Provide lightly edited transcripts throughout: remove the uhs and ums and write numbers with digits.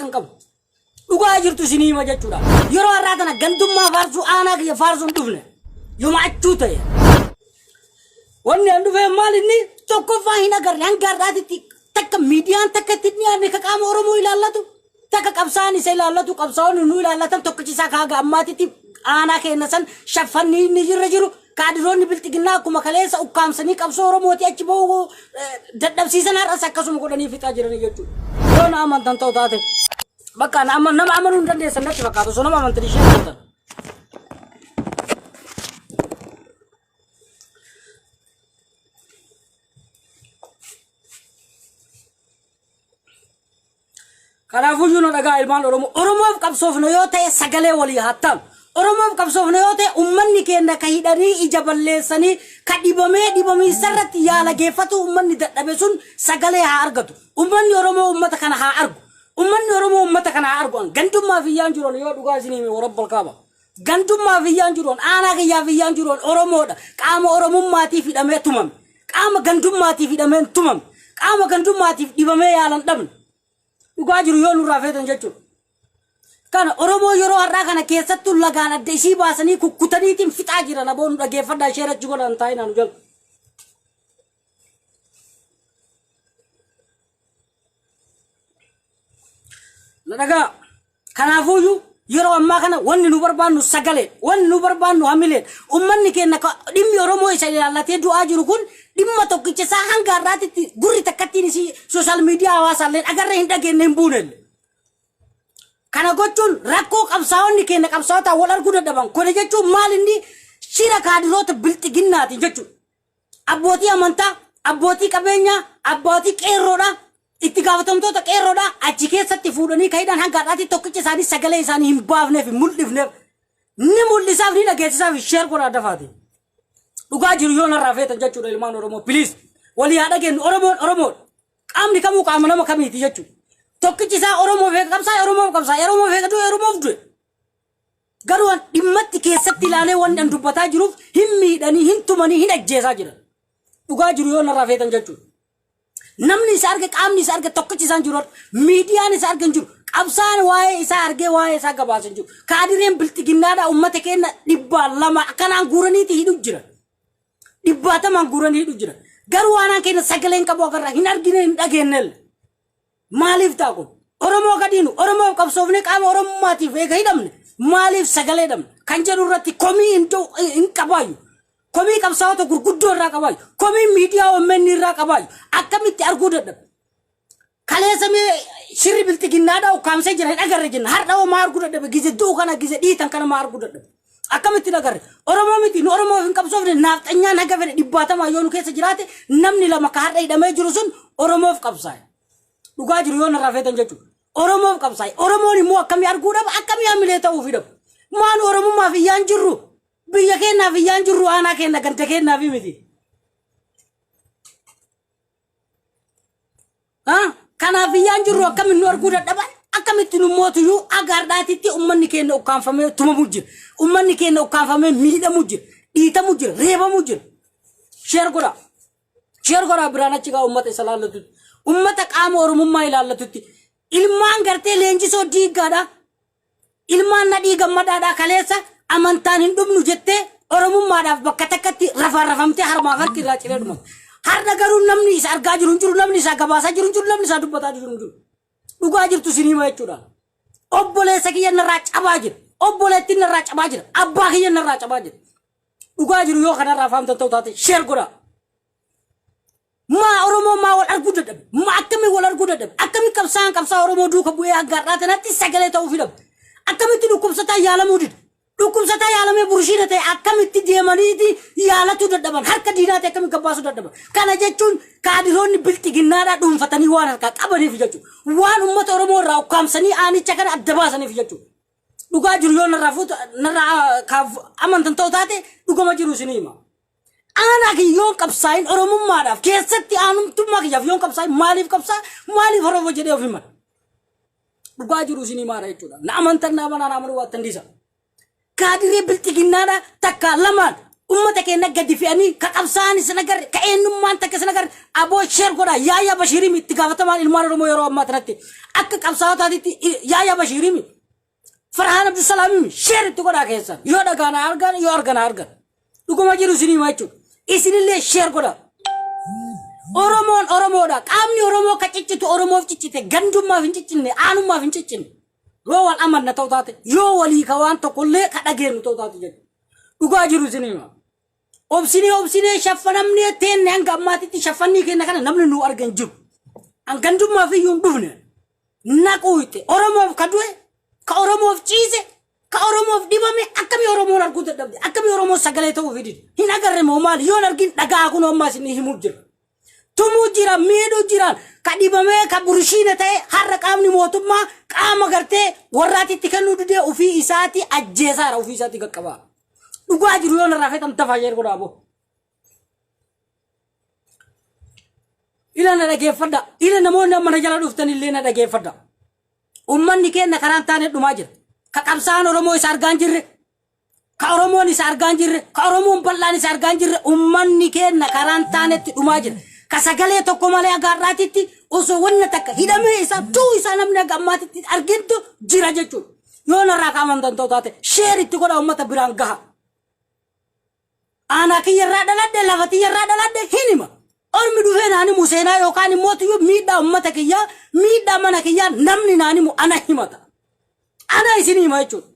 hin qabu. Dhugaa jirtu isinii hima jechuudha. Yeroo har'aa tana gandummaa faarsuu aanaa kiyya faarsuu hin dhufne. Yoma achuu ta'e. Wanni an dhufee maal inni tokkoffaa hin agarre hanga har'aatitti takka miidiyaan takka itti dhiyaanne ka qaama Oromoo ilaallatu takka qabsaa'aan isa ilaallatu qabsaa'onni nu ilaallatan tokkichi isaa ka haga ammaatitti aanaa keenya san shaffanni inni irra jiru kaadiroonni bilxiginnaa akkuma kaleessa ukkaamsanii qabsoo Oromooti achi bahuu dadhabsiisan har'as akkasuma godhanii fixaa jiranii jechuudha. Yoo na amantan ta'u taate bakka nama amanuu hin dandeessan natti fakkaata osoo nama amantan ishee gootan. Kanaafuyyuu nu dhagaa ilmaan Oromoo. Oromoof qabsoofna yoo ta'e sagalee walii haa taanu. Oromoof qabsoofna yoo ta'e ummanni keenya ka hidhanii ija balleessanii ka dhibamee dhibamiinsa irratti yaala geeffatu ummanni dadhabe sun sagalee haa argatu. Ummanni Oromoo ummata kana haa argu. Ummanni Oromoo ummata kana haa argu. Gandummaa fi iyyaan jiru yoo dhugaa isinii hime warabbal kaaba. Gandummaaf iyyaan jiru aanaa kiyyaaf iyyaan jiru Oromoodha. Qaama Oromummaatiif hidhamee tumame. Qaama gandummaatiif hidhamee hin tumame. Qaama gandummaatiif dhibamee yaalan dhabne. Dhugaa jiru yoo nurraa feetan jechuudha. Kana Oromoo yeroo har'aa kana keessattuu lagaan adda isii baasanii kukkutaniitiin fixaa jiran aboo nu dhageeffadhaa ishee rachi godhan taa'inaa nu jala. Na dhagaa. Kanaafuyyuu yeroo ammaa kana wanni nu barbaannu sagalee, wanni nu barbaannu hamilee. Ummanni keenya ka dhimmi Oromoo isa ilaallatee du'aa jiru kun dhimma tokkicha isaa hanga har'aatitti gurri takkattiin isii sooshaal miidiyaa hawaasaallee agarree hin dhageenye hin buunelle. Kana gochuun rakkoo qabsaa'onni keenya qabsaa'otaan wal arguu dadhaban. Kana jechuun maal inni shira kaadiroota bilxiginnaati jechuudha. Abbootii amantaa, abbootii qabeenyaa, abbootii qeerroodha, itti gaafatamtoota qeerroodha achi keessatti fuudhanii ka'idhaan hanga har'aatti tokkicha isaanii sagalee isaanii hin baafneef hin mul'ifneef ni mul'isaaf ni dhageessisaaf sheer godhaa dafaati. Dhugaa jiru yoo narraa feetan jechuudha ilmaan Oromoo please walii haa dhageenyu Oromoon Oromoodha. Qaamni kamuu qaama nama kamiiti jechuudha. Tokkichi isaa Oromoof eega qabsaa'e Oromoof qabsaa'e Oromoof eega du'e Oromoof du'e. Garuu an dhimmatti keessatti ilaalee wanni an dubbataa jiruuf hin miidhanii, hin tumanii, hin ajjeesaa jiran. Dhugaa jiru yoo narraa feetan jechuudha. Namni isa arge qaamni isa arge tokkichi isaan jiru miidiyaan isa arge hin jiru. Qabsaan waa'ee isaa argee waa'ee isaa gabaasa hin jiru. Kaadireen bilxiginnaadhaa uummata keenya dhibbaa lama akkanaan guuraniiti hidhu jira. Dhibbaatamaan guuranii hidhu jira. Garuu waanaan keenya sagalee hin qabu agarra hin argine hin dhageenyelle. Maaliif ta'a kun? Oromoo gadiinu Oromoof qabsoofnee qaama Oromummaatiif eega hidhamne maaliif sagalee dhabne kan jedhu irratti komii hin ta'u- hin qabaayyu. Komii qabsaa'ota gurguddoo irraa qabaayyu. Komii miidiyaa OMN irraa qabaayyu. Akkamitti arguu dadhabne? Kaleessa mee shirri bilxiginnaadhaa ukkaamsee jira hin agarre jenna. Har'a hoo maa arguu dadhabe? Gize du'u kana gize dhiitan kana maa arguu dadhabe? Akkamitti hin agarre? Oromoo miti nu Oromoof hin qabsoofne naafxanyaan haga fedhe dhibbaatamaa yoo nu keessa jiraate namni lama ka har'a hidhamee jiru sun Oromoof qabsaa'e. Dhugaa jiru yoo narraa feetan jechuudha. Oromoof qabsaa'e. Oromoon immoo akkamii arguu dhaba akkamii hamilee ta'uufi dhaba. Maan Oromummaaf iyyaan jirru biyya keenyaaf iyyaan jirru aanaa keenya ganda keenyaaf miti. Kanaaf iyyaan jirru akkamiin nu arguu dadhaban akkamitti nu mootuyyuu aga har'aatitti uummanni keenya ukkaanfamee tumamuu jira. Uummanni keenya ukkaanfamee miidhamuu jira. Dhiitamuu jira. Reebamuu jira. Sheer godhaa. Sheer godhaa biraan achi gaa uummata isa laallatutti. Uummata qaama Oromummaa ilaallatutti. Ilmaan gartee leenjisoo diiggaadha. Ilmaan nadhii gammadaadhaa kaleessa amantaan hin dhumnu jettee Oromummaadhaaf bakka takkatti rafaan rafamtee harmaaf harki irraa ciree dhumate. Har'a garuu namni isa argaa jiru hin jiru, namni isaa gabaasaa jiru hin jiru, namni isaa dubbataa jiru hin jiru. Dhugaa jirtu isin hima jechuudha. Obboleessa kiyya narraa cabaa jira. Obboleettiin narraa cabaa jira. Abbaa kiyya narraa cabaa jira. Dhugaa jiru yoo kanarraa faamtan ta'u taate sheer godhaa. Maa Oromoo maa wal arguu dadhabe? Maa akkamiin wal arguu dadhabe? Akkamiin qabsaa'aan qabsaa Oromoo duuka bu'ee hanga har'aa tanatti sagalee ta'uufii dhabe? Akkamitti dhukkubsataa yaalamuu dide? Dhukkubsataa yaalamee burushiina ta'e akkamitti deemaniiti yaalatuu dadhaban? Harka diinaa ta'e akkamitti gabbaasuu dadhaban? Kana jechuun kaadiroonni bilxiginnaadhaa dhuunfatanii waan harkaa qabaniif jechuudha. Waan uummata Oromoo irraa ukkaamsanii aanicha kana adda baasaniif jechuudha. Dhugaa jiru yoo narraa fuutu narraa kaaf amantan ta'u taate dhugama jiru isinii hima. Aanaa kiyya yoon qabsaa'in Oromummaadhaaf keessatti aanumtummaa kiyyaaf yoon qabsaa'in maaliif qabsaa maaliif Oromoo jedhee of himata. Dhugaa jiru isinii maara jechuudha. Na amantan na amanaa na amanuu waattan dhiisa. Kaadiree bilxiginnaadha takka lamaan. Ummata keenya gadi fe'anii ka qabsaa'an isin agarre, ka eenyummaan takka isin agarre. Aboo, share godhaa. Yaaya Bashiiriimi itti gaafatamaan ilmaan Oromoo yeroo ammaa kanatti akka qabsaa'otaatitti. Yaaya Bashiiriimi, Farhaan Abdusalaamiimi. Share itti godhaa keessan. Yoo dhagaana argan, yoo argana argan. Dhuguma jiru isinii hima jechuudha. Isinillee share godhaa. Oromoon Oromoodha. Qaamni Oromoo ka ciccitu Oromoof ciccite. Gandummaaf hin ciccinne, aanummaaf hin ciccinne. Yoo wal amanna ta'u taate, yoo walii ka waan tokkollee ka dhageenyu ta'u taate jechuudha. Dhugaa jiru isinii hima. Obsinee obsinee shaffanamnee teenne. Hanga ammaatitti shaffannii keenya kana namni nu argan jiru. An gandummaaf iyyuu hin dhufne. Naquu itti Oromoof ka du'e, ka Oromoof ciise, ka Oromoof dhibame akkamii Oromoon arguu dadhabde? Akkamii Oromoon sagalee ta'uu fidid? Hin agarre moo maali? Yoon argin dhagaa kun ammaa isin himuuf jira. Tumuu jira, miidhuu jiraan, ka dhibamee ka burushiina ta'e har'a qaamni mootummaa qaama gartee warraatitti kennuu didee ofii isaati ajjeesaara, ofii isaati qaqqabaa. Dhugaa jiru yoo narraa feetan dafaa share godhaa boo. Ila na dhageeffadha. Ila namoonni amma na jala dhuftan illee na dhageeffadha. Uummanni keenya karaan taane dhumaa jira. Ka qabsaa'aan Oromoo isa argaa hin jirre, ka Oromoon isa argaa hin jirre, ka Oromoon bal'aan isa argaa hin jirre, uummanni keenya karaan taanetti dhumaa jira. Ka sagalee tokko malee haga har'aatitti osoo wanna takka hidhamee isaa tuu isaa namni haga ammaatitti argintu jira jechuudha. Yoo narraa kaaman danda'u taate share itti godha, uummata biraan gaha. Aanaa kiyya irraa dhaladhe, lafa tiyya irraa dhaladhe hin hima. Ormi dhufee naan himu seenaa yookaan immoo tuyyuu miidhaa uummata kiyyaa, miidhaa mana kiyyaa namni naan himu ana himata. Ana isin hima jechuudha.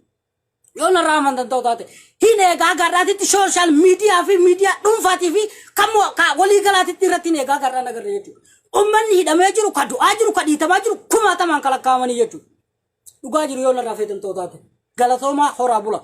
Yoo narraa amantan ta'u taate hin eegaa garraatitti social media fi miidiyaa dhuunfaatii fi kan waliigalaatitti irratti hin eegaa garraan agarra jechuudha. Uummanni hidhamee jiru, ka du'aa jiru, ka dhiitamaa jiru kumaatamaan kalakkaa'amanii jechuudha. Dhugaa jiru yoo narraa feetan ta'u taate. Galatoomaa, horaa bula.